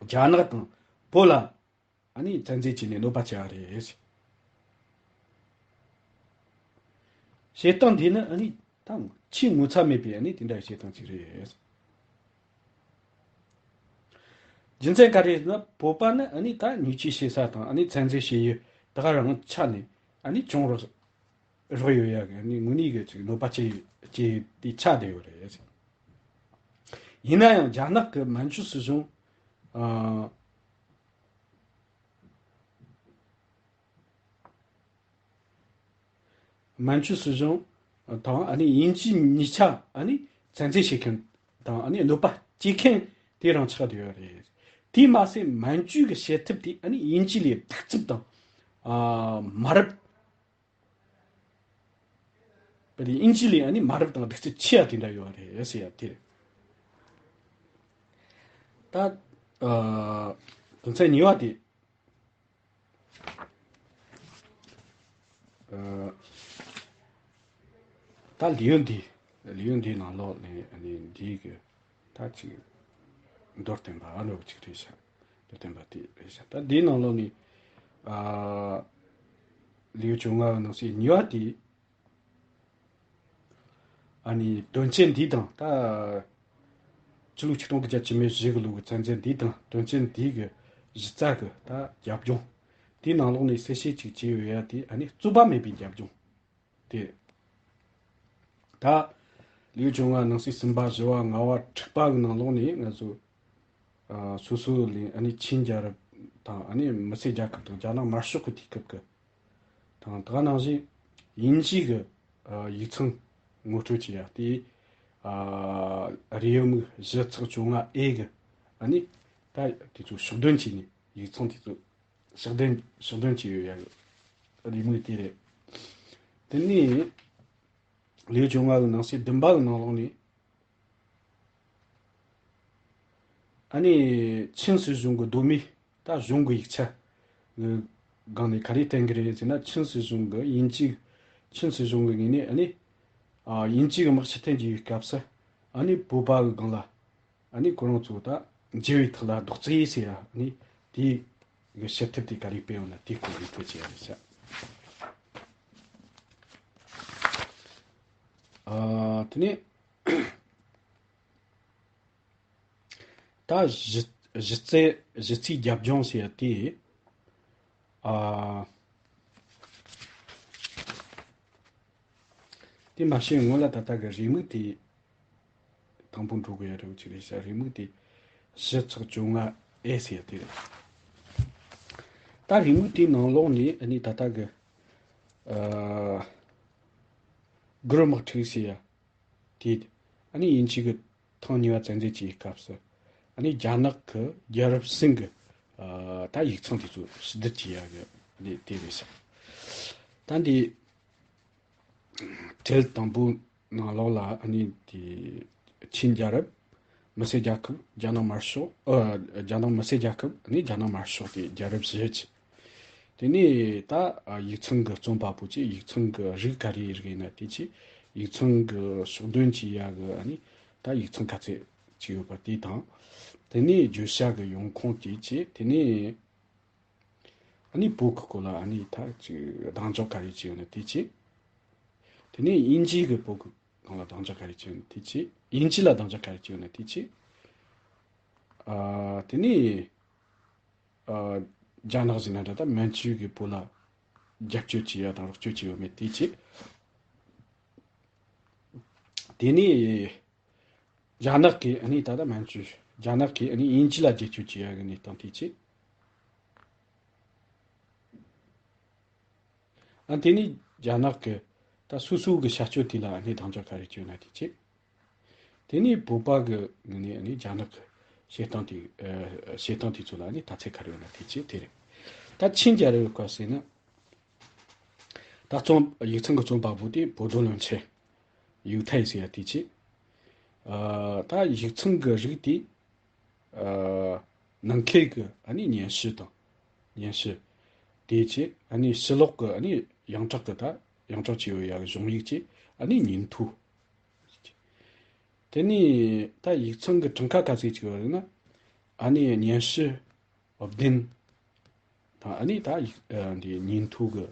རྒྱ་ནག་དང་བོད་ལ་ཨ་ནི་བཙན་འཛུལ་བྱས་ནས་གནོད་པ་བྱས་པ་རེད། བྱེད་སྟངས་འདི་ནི་ཨ་ནི་ད་ཆེས་ངོ་ཚ་མེད་པའི་ཨ་ནི་དེ་འདྲ་བྱེད་སྟངས་ཅིག་རེད། རྒྱུ་མཚན་ག་རེ་ཟེར་ན། བོད་པ་ནི་ཨ་ནི་ད་ཉེས་ཆད་བྱེད་ས་དང་ཨ་ནི་བཙན་འཛུལ་བྱེད་ཡུལ་ད་ག་རང་ཆ་ནས་ཨ་ནི་གྱོང་རག་རག་ཡོད་ཡ་གི་ཨ་ནི་དངོས་གནས་གི་ཅིག་གནོད་པ་ཅི་ཅི་དེ་ཆགས་བསྡད་ཡོད་རེད། ཡིན་ན་ཡང་རྒྱ་ནག་གི་མན་ཇུ་སྲིད་གཞུང་ཨ། མན་ཇུ་སྲིད་གཞུང་དང་ཨ་ནི་དབྱིན་ཇི་གཉིས་ཆ་ཨ་ནི་བཙན་འཛུལ་བྱེད་མཁན་དང་ཨ་ནི་གནོད་པ་སྐྱེལ་མཁན་དེ་རང་ཆགས་བསྡད་ཡོད་རེད། དེས་མ་ཟད་མན་ཇུ་གི་བྱེད་ཐབས་དེ་ཨ་ནི་དབྱིན་ཇི་ལས་གདུག་རྩུབ་དང་། ཨ། མ་རབས། དེ་དབྱིན་ཇི་ལས་ཨ་ནི་མ་རབས་དང་གདུག་རྩུབ་ཆེ་ཡ་དེ་འདྲ་ཡོད་རེད་ཟེར་ཡ་དེ་རེད། ད། ཨ། དོན་ཚན་གཉིས་པ་དེ། ཨ། ད་ལེའུ་འདི། ལེའུ་འདིའི་ནང་ལོགས་ནས་ཨ་ནི་འདིའི་གི་ད་ཅིག་མདོར་བསྟན་པ་ཨ་ནོ་ཅིག་རེད་ཤག་མདོར་བསྟན་པ་དེ་རེད་ཤག་ད་འདིའི་ནང་ལོགས་ནས། ཨ། ལེའུ་བཅོ་ལྔ་པའི་ནང་གསེས་གཉིས་པ་དེ། ཨ་ནི་དོན་ཆེན་འདི་དང་ད། ཕྱི་ལོ་ཆིག་སྟོང་དགུ་བརྒྱ་བཅུ་མེད་བཞི་གི་ལོ་གི་བཙན་འཛུལ་འདི་དང་དོན་ཆེན་འདི་གི་གཞི་རྩ་གི་ད་རྒྱབ་ལྗོངས། དེའི་ནང་ལོགས་ནས་གསལ་བཤད་ཅིག་བྱས་ཡོད་ཡ་དེ་ཨ་ནི་རྩོད་པ་མེད་པའི་རྒྱབ་ལྗོངས་དེ། ད། ལེའུ་བཅོ་ལྔ་ནང་གསེས་གསུམ་པ་བཞི་བ་ལྔ་བ་དྲུག་པ་གི་ནང་ལོགས་ནས་ང་ཚོ། ཨ། སོ་སོ་ལས་ཨ་ནི་ཆིན་རྒྱལ་རབས་དང་ཨ་ནི་མི་སེར་རྒྱལ་ཁབ་དང་རྒྱ་ནག་དམར་ཤོག་གི་དུས་སྐབས་ཀྱི་དང་ད་ག་ནང་བཞིན་དབྱིན་ཇི་གི་ཨ་ཡིག་ཚང་ངོ་སྤྲོད་བྱས་ཡ་དེ། ཨ། རེའུ་མིག་བཞི་ཚེག་བཅོ་ལྔ་ཨེ་གི་ཨ་ནི་ད་དེ་ཚོ་ཕྱོགས་སྡོམ་བྱས་ནས་ཡིག་ཚང་དེ་ཚོ་ཕྱོགས་སྡོམ་ཕྱོགས་སྡོམ་བྱས་ཡོད་ཡ་གི་རེའུ་མིག་དེ་རེད། དེ་ནས་ལེའུ་བཅོ་ལྔ་གི་ནང་གསེས་བདུན་པ་གི་ནང་ལོགས་ནས། ཨ་ནི་ཆིན་སྲིད་གཞུང་གི་མདོ་སྨད་ད་གཞུང་གི་ཡིག་ཆ་གི་སྒང་ནས་ག་རེ་བསྟན་གི་རེད་ཟེར་ན། ཆིན་སྲིད་གཞུང་གི་དབྱིན་ཇི། ཆིན་སྲིད་གཞུང་གི་ངོས་ནས་ཨ་ནི་ཨ་དབྱིན་ཇི་གི་དམག་སྤྱི་ཐོན་གྱི་ཡོད་སྐབས་སུ་ཨ་ནི་བོད་པ་གི་སྒང་ལ་ཨ་ནི་ཁོ་རང་ཚོ་ད་མཇལ་བའི་ཐོག་ལ་རྡོག་རྫིས་ཟེར་ཡ་ཨ་ནི་དེའི་གི་བྱེད་ཐབས་དེ་ག་རེ་སྤེལ་ཡོང་ན་དེའི་སྐོར་རེ་བཀོད་ཅེས་ཡ་རེད་ཤག་ཨ་དེ་ནས། ད་གཞི་གཞི་རྩའི་གཞི་རྩའི་རྒྱབ་ལྗོངས་ཟེར་ཡ་དེ། ཨ། དེ་མ་བཤད་སྔོན་ལ་ད་ལྟ་གི་རེའུ་མིག་དེ་དང་པོ་འགྲོ་དགོས་ཡ་རེད་ཅིག་རེད་ཤག་རེའུ་མིག་དེ་བཞི་ཚེག་བཅོ་ལྔ་ཨེ་ཟེར་ཡ་དེ་རེད། ད་རེའུ་མིག་དེའི་ནང་ལོགས་ནས་ཨ་ནི་ད་ལྟ་གི། ཨ། གུ་རུ་དམག་འཁྲུག་ཟེར་ཡ། དེ། ཨ་ནི་དབྱིན་ཇི་གི་ཐེངས་གཉིས་པ་བཙན་འཛུལ་གྱི་སྐབས་སུ། ཨ་ནི་རྒྱ་ནག་གི་རྒྱལ་རབས་གསུམ་གི་ཨ། ད་ཡིག་ཚང་དེ་ཚོ་ཕྱིར་བསྡུ་བྱེད་ཡ་གི་ཨ་ནི་དེ་རེད་ཤག་ད་འདི་གྲལ་དང་པོ་ནང་ལོགས་ལ་ཨ་ནི་དེ་ཆིན་རྒྱལ་རབས། མི་སེར་རྒྱལ་ཁབ། རྒྱ་ནག་དམར་ཤོག་ཨ། རྒྱ་ནག་མི་སེར་རྒྱལ་ཁབ། ཨ་ནི་རྒྱ་ནག་དམར་ཤོག་དེ་རྒྱལ་རབས་བཞི་བྱས། དེ་ནས་ད་ཡིག་ཚང་གི་རྩོམ་པ་པོ་བྱས། ཡིག་ཚང་གི་རིགས་ག་རེ་རིགས་ཡིན་ན་དེ་བྱས། ཡིག་ཚང་གི་ཕྱོགས་སྡོམ་བྱེད་ཡ་གི་ཨ་ནི་ད་ཡིག་ཚང་ག་ཚད་ཅིག་ཡོད་པ་དེ་དང་། དེ་ནས་བརྗོད་བྱ་གི་ཡོང་ཁུངས་དེ་བྱས། དེ་ནས་ཨ་ནི་བོད་ཀྱི་སྐོར་ལ་ཨ་ནི་ད་ཅིག་གདེང་འཇོག་ག་རེ་བྱས་ཡོད་ན་དེ་བྱས། དེ་ནས་དབྱིན་ཇི་གི་བོད་ཀྱི་སྒང་ལ་གདེང་འཇོག་ག་རེ་བྱས་ཡོད་ན་དེ་བྱས། དབྱིན་ཇི་ལ་གདེང་འཇོག་ག་རེ་བྱས་ཡོད་ན་དེ་བྱས། ཨ། དེ་ནས། ཨ། རྒྱ་ནག་ཟེར་ན་འདྲ། ད་མན་ཇུ་གི་བོད་ལ་རྒྱབ་སྐྱོར་བྱེད་ཡ་དང་རོགས་སྐྱོར་བྱེད་ཡོད་མེད་དེ་བྱས། དེ་ནས་རྒྱ་ནག་གིས་ཨ་ནི་ད་ལྟ་མན་ཇུ། རྒྱ་ནག་གིས་ཨ་ནི་དབྱིན་ཇི་ལ་རྒྱབ་སྐྱོར་བྱེད་ཡ་གི་གནས་སྟངས་དེ་བྱས། ཨ། དེ་ནས་རྒྱ་ནག་གི་ ད་སོ་སོ་གི་བྱ་སྤྱོད་དེ་ལ་ཨ་ནི་གདེང་འཇོག་ག་རེ་བྱས་ཡོད་ན་དེ་བྱས། དེ་ནས་བོད་པ་གི་ངོས་ནས་ཨ་ནི་རྒྱ་ནག་གི་བྱེད་སྟངས་དེ་ཨ། བྱེད་སྟངས་དེ་ཚོ་ལ་ཨ་ནི་ལྟ་ཚུལ་ག་རེ་ཡོད་ན་དེ་བྱས་དེ་རེད། ད་ཆིན་རྒྱལ་རབས་སྐོར་ཟེར་ན། ད་རྩོམ་ཡིག་ཚང་གི་རྩོམ་པ་པོ་དེ་博多论剑། 犹太 ཟེར་ཡ་དེ་བྱས། ཨ། ད་ཡིག་ཚང་གི་རིགས་དེ། ཨ། ནང་ཁུལ་གྱི་ཨ་ནི་སྙན་ཞུ་དང་། སྙན་ཞུ། དེ་བྱས་ཨ་ནི་ཕྱི་ལོགས་ཀྱི་ཨ་ནི་ཡོངས་གྲགས་ཀྱི་ད་ཡོངས་གྲགས་ཆེ་བའི་ཡ་གཞུང་ཡིག་བྱས་ཨ་ནི་ཉིན་ཐོ། དེ་ནས་ད་ཡིག་ཚང་གི་གྲངས་ཀ་ག་ཚོད་ཅིག་ཡོད་རེད་ན། ཨ་ནི་སྙན་ཞུ། བདུན། དང་ཨ་ནི་ད་ཡིག་ཨ། འདི་ཉིན་ཐོ་གི་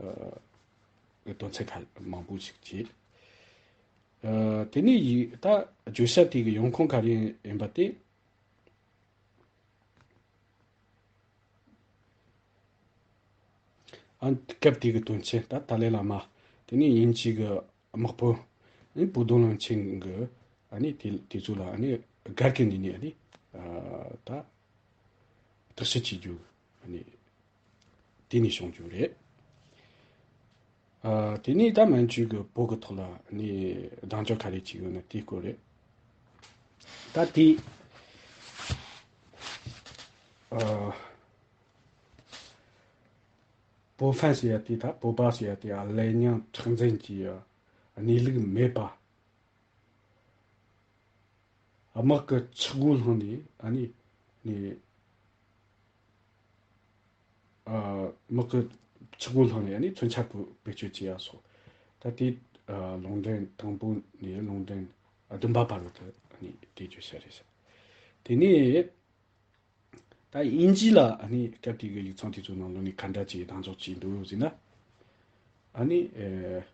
ཨ། གི་དོན་ཚན་ཁག་མང་པོ་ཞིག་བྱས། ཨ། དེ་ནས་ཡིག་ད་བརྗོད་བྱ་དེ་གི་ཡོང་ཁུངས་ག་རེ་ཡིན་པ་དེ། ཨ། སྐབས་དེ་གི་དོན་ཆེན་ད་ཏཱ་ལའི་བླ་མ། དེ་ནས་དབྱིན་ཇི་གི་དམག་དཔོན། ཨ་ནི་博多论剑གི་ཨ་ནི་དེ་དེ་ཚོ་ལ་ཨ་ནི་སྒེར་གྱི་ངོས་ནས་ཨ་ནི་ཨ། ད་དྲག་ཞུ་བྱེད་རྒྱུ་ཨ་ནི་དེ་ནས་བྱུང་རྒྱུ་རེད། ཨ། དེ་ནས་ད་མན་ཇུ་གི་བོད་ཀྱི་ཐོག་ལ་ཨ་ནི་གདེང་འཇོག་ག་རེ་བྱས་ཡོད་ན་དེའི་སྐོར་རེད། ད་དེ། ཨ། 博范 ཟེར་ཡ་དེ་ད་博班 ཟེར་ཡ་དེ་ཨ། ལས་རྙིང་མཁྲེགས་འཛིན་གྱི་གནས་ལུགས་མེད་པ། དམག་གི་ཆག་སྒོ་བསླངས་ནས་ཨ་ནི་ནས། ཨ། དམག་གི་ཆག་སྒོ་བསླངས་ནས་ཨ་ནི་མཚོན་ཆ་བེད་སྤྱོད་བྱེད་ཡ་སོགས། ད་དེ་ཨ། ལུང་འདྲེན་དང་པོ་ནས་ལུང་འདྲེན་བདུན་པ་བར་དུ་ཨ་ནི་དེ་བརྗོད་བྱ་རེད་ཤག་དེ་ནས་ད་དབྱིན་ཇི་ལ་ཨ་ནི་སྐབས་དེ་གི་ཡིག་ཚང་དེ་ཚོའི་ནང་ལོགས་ནས་ག་འདྲ་ཅིག་གདེང་འཇོག་བྱས་འདུག་ཟེར་ན། ཨ་ནི་ཨེ།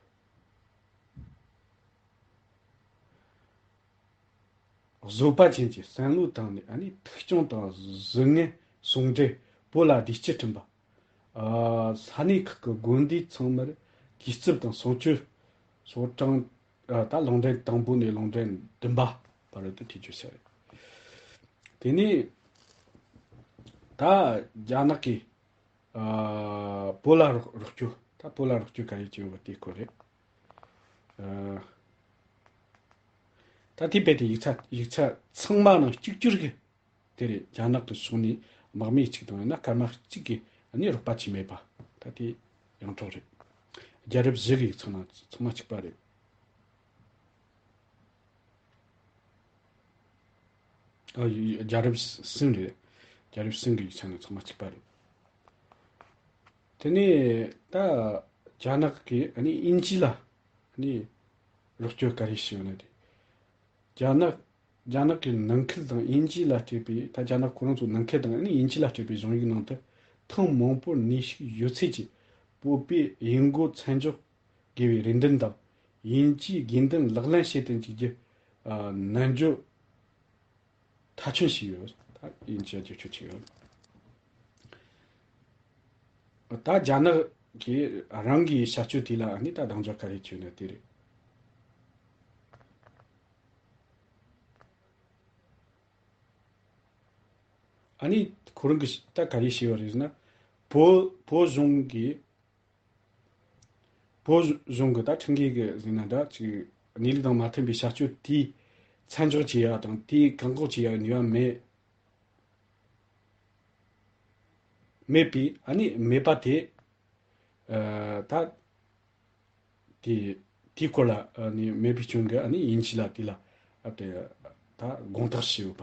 བཟོད་པ་ཅན་གྱི་བསམ་བློ་བཏང་ནས་ཨ་ནི་ཐུགས་སྐྱོང་དང་གཟུ་ངན་ཟུང་འབྲེལ་བོད་ལ་བདེ་སྐྱིད་བསྐྲུན་པ། ཨ། ས་གནས་ཁག་གི་དགོན་སྡེ་ཚང་མར་གུས་བརྩི་དང་གསུང་ཆོས་ཚོགས་གྲངས། ཨ། ད་ལུང་འདྲེན་དང་པོ་ནས་ལུང་འདྲེན་བདུན་པ་བར་དུ་དེ་བརྗོད་བྱ་རེད། དེ་ནས་ད་རྒྱ་ནག་གིས། ཨ། བོད་ལ་རོགས་རོགས་སྐྱོར། ད་བོད་ལ་རོགས་སྐྱོར་ག་རེ་བྱས་ཡོད་པ་དེའི་སྐོར་རེད། ཨ། ད་དེ་རྦད་དེ་ཡིག་ཚང་ཡིག་ཚང་ཚང་མ་ནང་གཅིག་གྱུར་གྱི་དེ་རེད། རྒྱ་ནག་གི་ཕྱོགས་ནས་དམག་མི་གཅིག་དང་ཡང་ན་སྐར་མ་གཅིག་གི་ནས་རོགས་པ་བྱས་མེད་པ། ད་དེ་ཡོངས་གྲགས་རེད། རྒྱལ་རབས་བཞི་གི་ཡིག་ཚང་ནང་ཚང་མ་གཅིག་པ་རེད། ཨ། རྒྱལ་རབས་གསུམ་རེད། རྒྱལ་རབས་གསུམ་གི་ཡིག་ཚང་ནང་ཚང་མ་གཅིག་པ་རེད། དེ་ནས་ད་རྒྱ་ནག་གིས་ཨ་ནི་དབྱིན་ཇི་ལ་ཨ་ནི་རོགས་སྐྱོར་ག་རེ་བྱས་ཡོད་ན་དེ། རྒྱ་ནག་རྒྱ་ནག་གི་ནང་ཁུལ་དང་དབྱིན་ཇི་ལ་སྤྲད་པའི། ད་རྒྱ་ནག་ཁོ་རང་ཚོ་ནང་ཁུལ་དང་ཨ་ནི་དབྱིན་ཇི་ལ་སྤྲད་པའི་གཞུང་ཡིག་ནང་དུ། ཐེངས་མང་པོར་ནུས་ཤུགས་ཡོད་ཚད་ཀྱིས་བོད་པའི་གཡུལ་འགོ་མཚམས་འཇོག་དགོས་པའི་རེ་འདུན་དང་། དབྱིན་ཇིའི་དགོས་འདུན་ལག་ལེན་བྱེད་དུ་འཇུག་རྒྱུ། ཨ། ནན་བརྗོད་མཐའ་འཁྱོངས་བྱས་ཡོད། ད་དབྱིན་ཇི་རྒྱབ་སྐྱོར་བྱས་ཡོད། ད་རྒྱ་ནག་གིས་རང་གི་བྱ་སྤྱོད་དེ་ལ་ནི་ད་གདེང་འཇོག་ག་རེ་བྱས་ན་དེ་རེད། ཨ་ནི་ཁོ་རང་གིས་ད་ག་རེ་བྱས་པ་རེད་ཟེར་ན། བོད་བོད་གཞུང་གིས། བོད་གཞུང་གི་ད་ཁྲིམས་འགལ་གྱི་ཟེར་ན་འདྲ་ཅིག་གནས་ལུགས་དང་མ་མཐུན་པའི་བྱ་སྤྱོད་དེའི་མཚམས་འཇོག་བྱེད་ཡ་དང་དེའི་བཀག་འགོག་བྱེད་ཡ་ནུས་པ་མེད། མེད་པའི་ཨ་ནི་མེད་པ་དེ། ཨ། ད་དེ་དེའི་སྐོར་ལ་ཨ་ནི་མེད་པའི་རྐྱེན་གྱིས་ཨ་ནི་དབྱིན་ཇི་ལ་དེ་ལ་ཨ་དེ་ད་དགོངས་དག་བྱས་ཡོད་པ།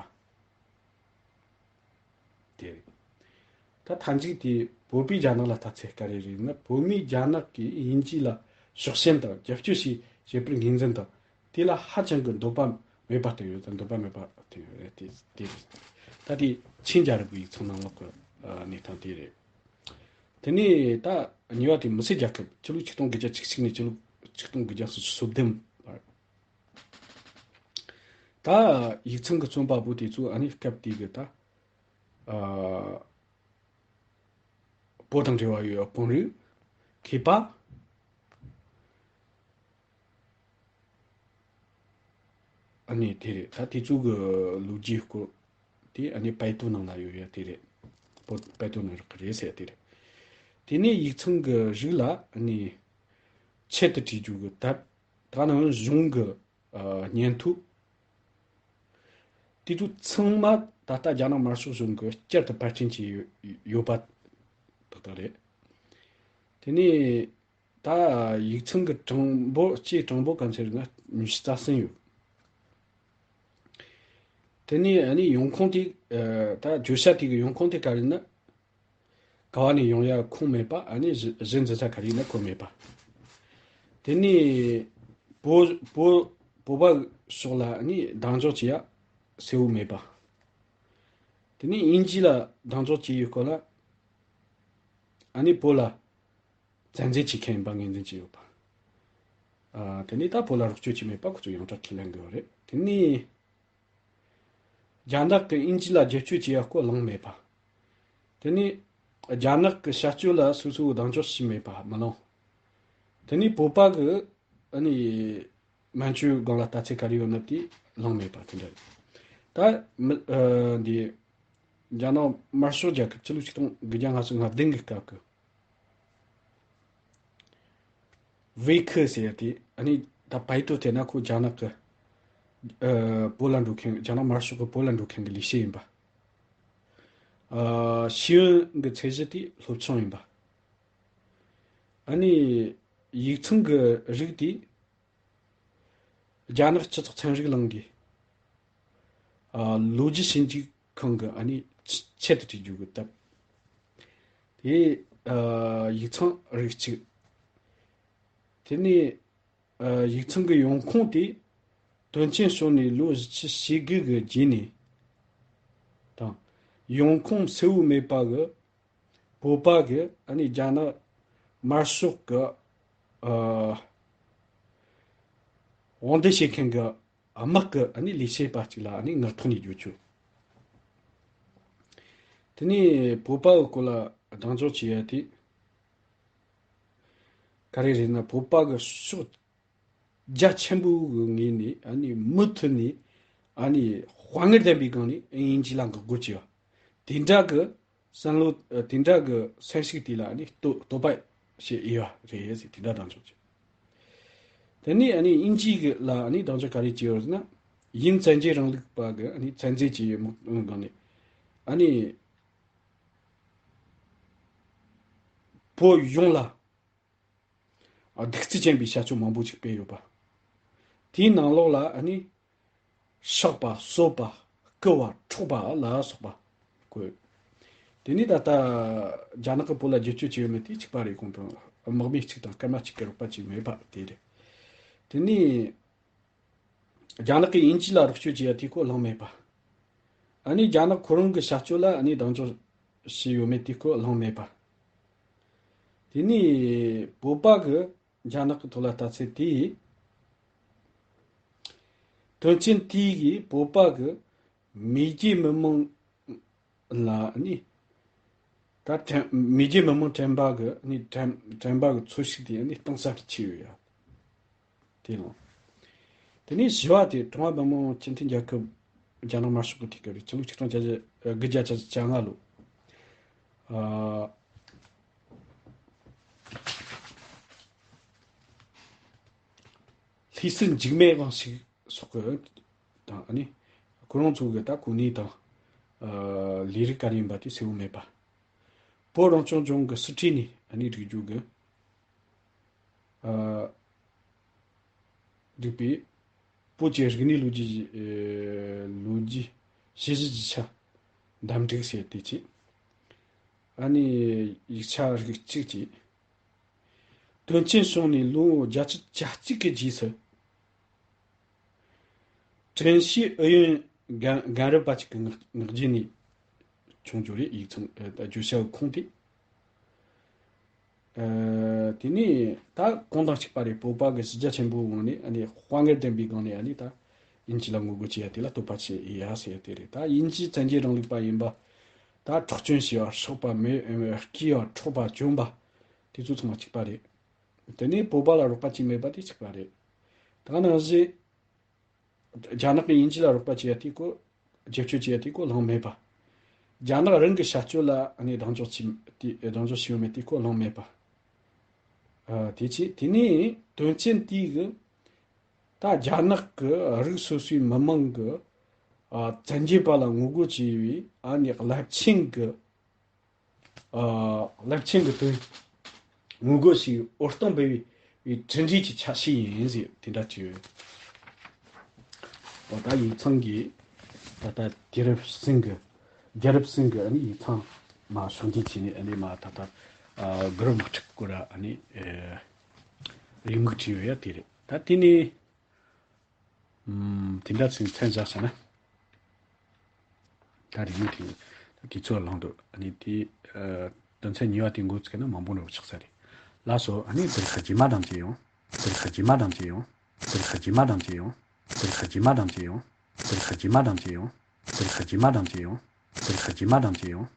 དེ་རེད། ད་མཐའ་མཇུག་དེ་བོད་པས་རྒྱ་ནག་ལ་ལྟ་ཚུལ་ག་རེ་རེད་ན། བོད་མིས་རྒྱ་ནག་གིས་དབྱིན་ཇི་ལ་ཕྱོགས་ཞེན་དང་རྒྱབ་སྐྱོར་བྱེད་བྱེད་པར་ངོས་འཛིན་དང་། དེ་ལ་ཧ་ཅང་གི་འདོད་པ་མེད་པ་བསྟན་ཡོད། ད་འདོད་པ་མེད་པ་བསྟན་ཡོད་རེད། དེ་དེ་རེད། ད་དེ་ཆིན་རྒྱལ་རབས་ཀྱི་ཡིག་ཚང་ནང་ལོགས་ཀྱི་ཨ་གནས་སྟངས་དེ་རེད། དེ་ནས་ད་གཉིས་པ་དེ་མི་སེར་རྒྱལ་ཁབ། ཕྱི་ལོ་ཆིག་སྟོང་དགུ་བརྒྱ་བཅུ་གཅིག་ནས་ཕྱི་ལོ་ཆིག་སྟོང་དགུ་བརྒྱ་སོ་བདུན་བར། ད་ཡིག་ཚང་གི་རྩོམ་པ་པོ་དེ་ཚོ་ཨ་ནི་སྐབས་དེ་གི་ད། ཨ། བོད་དང་འབྲེལ་བ་ཡོད་པའི་དཔོན་རིགས། མཁས་པ། ཨ་ནི་དེ་རེད། ད་དེ་ཚོ་གི་ལོ་རྒྱུས་སྐོར་དེ་ཨ་ནི་པའེ་ཏོ་ནང་ལ་ཡོད་ཡ་དེ་རེད། བོད་པའེ་ཏོ་ནང་རག་གི་རེད་ཟེར་ཡ་དེ་རེད། དེ་ནས་ཡིག་ཚང་གི་རིགས་ལ་ཨ་ནི། ཆེད་དུ་བྲིས་རྒྱུ་གི་དེབ། ད་ནང་གཞུང་གི་ཨ་སྙན་ཐོ། དེ་ཚོ་ཚང་མ་ད་ལྟ་རྒྱ་ནག་དམར་ཤོག་གཞུང་གིས་བསྐྱར་དུ་ཕར་ཕྱིན་བྱས་ཡོད་ཡོད་པ་ཏག་ཏག་རེད། དེ་ནས་ད་ཡིག་ཚང་གི་གྲངས་འབོར་སྤྱིའི་གྲངས་འབོར་ག་ཚོད་རེད་ན་ཉི་ཤུ་རྩ་གསུམ་ཡོད། དེ་ནས་ཨ་ནི་ཡོང་ཁུངས་དེ་ཨ་ད་བརྗོད་བྱ་དེ་གི་ཡོང་ཁུངས་དེ་ག་རེ་ན། ག་བ་ནས་ཡོང་ཡ་ཁུངས་མེད་པ། ཨ་ནི་གཞི་གཞི་འཛིན་ས་ག་རེ་ཡིན་ན་ཁུངས་མེད་པ། དེ་ནས་བོད་བོད་བོད་པ་ཕྱོགས་ལ་ཨ་ནི་གདེང་འཇོག་བྱེད་ཡ་གསལ་བོ་མེད་པ། དེ་ནས་དབྱིན་ཇི་ལ་གདེང་འཇོག་བྱེད་ཡོད་སྐོར་ལ། ཨ་ནི་བོད་ལ་བཙན་འཛུལ་བྱེད་མཁན་ཡིན་པ་ངོས་འཛིན་བྱས་ཡོད་པ། ཨ་དེ་ནས་ད་བོད་ལ་རོགས་སྐྱོར་བྱས་མེད་པ་ཁོ་ཚོ་ཡང་བསྐྱར་ཁས་ལེན་དགོས་པ་རེད། དེ་ནས། རྒྱ་ནག་གིས་དབྱིན་ཇི་ལ་བསྒྱུར་བཅོས་བྱས་ཡ་སྐོར་གླེང་མེད་པ། དེ་ནས་རྒྱ་ནག་གི་བྱ་སྤྱོད་ལ་སོ་སོའི་གདེང་འཇོག་བྱས་མེད་པ་མི་གླེང་། དེ་ནས་བོད་པ་གི་ཨ་ནི་མན་ཇུའི་སྒང་ལ་ལྟ་ཚུལ་ག་རེ་ཡོད་ན་དེ་གླེང་མེད་པ་དེ་འདྲ་རེད། ད་མི་ཨ་འདི་རྒྱ་ནག་དམར་ཤོག་རྒྱལ་ཁབ་ཕྱི་ལོ་ཆིག་སྟོང་དགུ་བརྒྱ་ལྔ་བཅུ་ང་བདུན་གི་སྐབས་ཀྱི། ཝེ་ཁི་ཟེར་ཡ་དེ་ཨ་ནི་ད་པའི་ཏོ་དེ་ན་ཁོ་རྒྱ་ནག་གི་ཨ་བོད་ལ་འགྲོ་མཁན། རྒྱ་ནག་དམར་ཤོག་གི་བོད་ལ་འགྲོ་མཁན་གི་ལས་བྱེད་ཡིན་པ། ཨ་ཤེས་ཡོན་གི་ཚད་གཞི་དེ་སློབ་སྦྱོང་ཡིན་པ། ཨ་ནི་ཡིག་ཚང་གི་རིགས་དེ་རྒྱ་ནག་སྤྱི་ཚོགས་ཚན་རིག་གླིང་གི་ཨ་ལོ་རྒྱུས་ཞིབ་འཇུག་ཁང་གི་ཨ་ནི་ཆེད་དུ་བྲིས་རྒྱུ་གི་དེབ། དེ་ཨ་ཡིག་ཚང་རིགས་གཅིག། དེ་ནས་ཨ་ཡིག་ཚང་གི་ཡོང་ཁུངས་དེ་དོན་རྐྱེན་བྱུང་ནས་ལོ་བཞི་བཅུ་ཞེ་དགུ་གི་རྗེས་ནས་དང་། ཡོང་ཁུངས་གསལ་བོ་མེད་པ་གི་བོད་པ་གི་ཨ་ནི་རྒྱ་ནག་དམར་ཤོག་གི་ཨ་དབང་འདུན་བྱེད་མཁན་གི་དམག་གི་ཨ་ནི་ལས་བྱེད་པ་གཅིག་ལ་ཨ་ནི་ངག་ཐོག་ནས་བརྗོད་རྒྱུ། དེ་ནས་བོད་པ་གི་སྐོར་ལ་གདེང་འཇོག་བྱེད་ཡ་དེ་ག་རེ་རེད་ན། བོད་པ་གི་ཕྱོགས་རྒྱ་ཆེན་པོ་གི་ངོས་ནས་ཨ་ནི་མུ་མཐུད་ནས་ཨ་ནི་དཔའ་ངར་ལྡན་པའི་སྒང་ནས་དབྱིན་ཇི་ལ་འགོག་རྒོལ་བྱས་པ། དེ་འདྲ་གི་བསམ་བློ་ཨ་དེ་འདྲ་གི་སེམས་ཤུགས་དེ་ལ་ཨ་ནི་བསྟོད་བསྟོད་པ་ཞིག་ཡོད་རེད་ཟེར། དེ་འདྲ་གདེང་འཇོག་བྱས། དེ་ནས་ཨ་ནི་དབྱིན་ཇི་གི་ལ་ཨ་ནི་གདེང་འཇོག་ག་རེ་བྱས་ཡོད་ཟེར་ན། དབྱིན་བཙན་རྒྱལ་རིང་ལུགས་པ་གི་ཨ་ནི་བཙན་འཛུལ་བྱས་ཡོད་མོ་སྒང་ནས་ཨ་ནི་བོད་ཡོངས་ལ་གདུག་རྩུབ་ཅན་པའི་བྱ་སྤྱོད་མང་པོ་ཅིག་སྤེལ་ཡོད་པ། དེའི་ནང་ལོགས་ལ་ཨ་ནི་ཕྱག་པ་གསོད་པ་རྐུ་བ་འཕྲོག་པ་ལ་སོགས་པ་བཀོད། དེ་ནས་ད་ལྟ་རྒྱ་ནག་གིས་བོད་ལ་བསྒྱུར་བཅོས་བྱས་ཡོད་མེད་དེ་གཅིག་པ་རེད། གོང་དུ་དམག་མི་གཅིག་དང་སྐར་མ་གཅིག་གི་རོགས་པ་བྱས་མེད་པ་དེ་རེད། དེ་ནས་རྒྱ་ནག་གིས་དབྱིན་ཇི་ལ་རོགས་སྐྱོར་བྱས་ཡ་དེའི་སྐོར་གླེང་མེད་པ། ཨ་ནི་རྒྱ་ནག་ཁོ་རང་གི་བྱ་སྤྱོད་ལ་ཨ་ནི་གདེང་འཇོག་བྱས་ཡོད་མེད་དེའི་སྐོར་གླེང་མེད་པ། དེ་ནས་བོད་པ་གི་རྒྱ་ནག་གི་ཐོག་ལ་ལྟ་ཚུལ་དེ། དོན་རྐྱེན་དེ་གིས་བོད་པ་གི་མེས་རྒྱལ་མི་དམངས་ལ་ནི། ད་དྲན་མེས་རྒྱལ་མི་དམངས་དྲན་པ་གི་ནི་དྲན་དྲན་པ་གི་འཚོ་བྱེད་དེ་ནི་གཏིང་ཟབ་ཏུ་ཕྱིན་ཡོད་ཡ། དེ་ལོ། དེ་ནས་བཞི་བ་དེ་ཀྲུང་ཧྭ་མི་དམངས་སྤྱི་མཐུན་རྒྱལ་ཁབ་རྒྱ་ནག་དམར་ཤོག་གི་དུས་སྐབས་རེད། ཕྱི་ལོ་ཆིག་སྟོང་དགུ་བརྒྱ་བརྒྱད་ཅུ་གྱ་ལྔ་ལོ། ཨ། ལྷ་སར་འཇིགས་མེད་དབང་ཕྱུག་སོགས་ཀྱི་དང་ཨ་ནི་ཁོ་རང་ཚོ་གི་ད་གོ་གནས་དང་ཨ་ལས་རིགས་ག་རེ་ཡིན་པ་དེ་གསལ་བོ་མེད་པ། བོད་རང་སྐྱོང་ལྗོངས་ཀྱི་སྲིད་ཁྲིམས་ནས་ཨ་ནི་སྒྲིག་རྒྱུ་གི་ཨ་སྒྲིག་པའི་བོད་ཀྱི་རིག་གནས་ལོ་རྒྱུས་ཨེ་ལོ་རྒྱུས་ཞིབ་འཇུག་རྒྱུ་ཆ་འདེམས་སྒྲིག་ཟེར་དེ་བྱས། ཨ་ནི་ཡིག་ཆ་རིགས་གཅིག་བྱས། དོན་རྐྱེན་བྱུང་ནས་ལོ་བརྒྱད་ཅུ་གྱ་གཅིག་གི་རྗེས་སུ། ཀྲན་ཤིས་ཨུ་ཡོན་རྒན་རྒན་རབས་པ་ཅིག་གི་ངག་ངག་རྒྱུན་ནས་བྱུང་རྒྱུ་རེད། ཡིག་ཚང་ཨ་བརྗོད་བྱ་གི་ཁུངས་དེ། ཨ་དེ་ནས་ད་གོང་དང་གཅིག་པ་རེད། བོད་པ་གི་གཞི་རྒྱ་ཆེན་པོའི་ངང་ནས་ཨ་ནི་དཔའ་ངར་ལྡན་པའི་སྒང་ནས་ཨ་ནི་ད་དབྱིན་ཇི་ལ་ངོ་རྒོལ་བྱེད་ཡ་དེ་ལ་བསྟོད་པ་བྱེད་ཡ་ཟེར་ཡ་དེ་རེད། ད་དབྱིན་ཇིའི་བཙན་རྒྱལ་རིང་ལུགས་པ་ཡིན་པ། ད་འཕྲོག་བཅོམ་བྱས་པ་སྲེག་པ་མེ་རྐུས་པ་འཕྲོག་པ་བཅོམ་པ། དེ་ཚོ་ཚང་མ་གཅིག་པ་རེད། དེ་ནས་བོད་པ་ལ་རོགས་པ་བྱས་མེད་པ་དེ་གཅིག་པ་རེད། ད་ནང་བཞིན། རྒྱ་ནག་གིས་དབྱིན་ཇི་ལ་རོགས་པ་བྱེད་ཡ་དེའི་སྐོར། བསྒྱུར་བཅོས་བྱེད་ཡ་དེའི་སྐོར་གླེང་མེད་པ། རྒྱ་ནག་རང་གི་བྱ་སྤྱོད་ལ་ནི་གདེང་འཇོག་བྱེད་དེ་གདེང་འཇོག་བྱས་ཡོད་མེད་དེའི་སྐོར་གླེང་མེད་པ། ཨ་དེ་བྱས་དེ་ནས་དོན་ཚན་དེའི་གི་ད་རྒྱ་ནག་གི་རིགས་སོ་སོའི་མི་མང་གི་ཨ་བཙན་རྒྱལ་པ་ལ་ངོ་རྒོལ་བྱས་པའི་ཨ་ནི་རླབས་ཆེན་གི་ཨ་རླབས་ཆེན་གི་དོན་ངོ་རྒོལ་ཞིག་འོད་སྟོང་འབར་བའི་གྲུབ་འབྲས་ཀྱི་ཆ་ཤས་ཡིན་ཟེར་དེ་འདྲ་བྲིས་ཡོད། ད་ལྟ་ཡིག་ཚང་གི་ད་ལྟ་དུས་རབས་གསུམ་གི་རྒྱལ་རབས་གསུམ་གི་ཨ་ནི་ཡིག་ཚང་མ་ཕྱོགས་འདེགས་བྱས་ནས་ཨ་ནི་མ་ད་ལྟ་ཨ་གུ་རུ་མ་ཁྲིད་སྐོར་ཨ་ནི་ཨེ་རེ་སྨུག་བྲིས་ཡོད་ཡ་དེ་རེད། ད་དེ་ནས་ཨམ་དེ་འདྲ་ཚིག་མཚན་བཞག་བྱས་ན། ད་རེ་སྨུག་དེ་ད་དུས་ཚོད་ལངས་འདུག་ཨ་ནི་དེ་ཨ་དོན་ཚན་གཉིས་པ་དེ་འགོ་ཚུགས་ན་མང་པོ་འགྲོ་ཆགས་ས་རེད། ལགས་སོ། ཨ་ནི་དེར་ཁ་རྗེས་མ་དང་མཇལ་ཡོང་། དེར་ཁ་རྗེས་མ་དང་མཇལ་ཡོང་། དེར་ཁ་རྗེས་མ་དང་མཇལ་ཡོང་། དེར་ཁ་རྗེས་མ་དང་མཇལ་ཡོང་། དེར་ཁ་རྗེས་མ་དང་མཇལ་ཡོང་། དེར་ཁ་རྗེས་མ་དང་མཇལ་ཡོང་། དེར་ཁ་རྗེས་མ་དང་མཇལ་ཡོང་།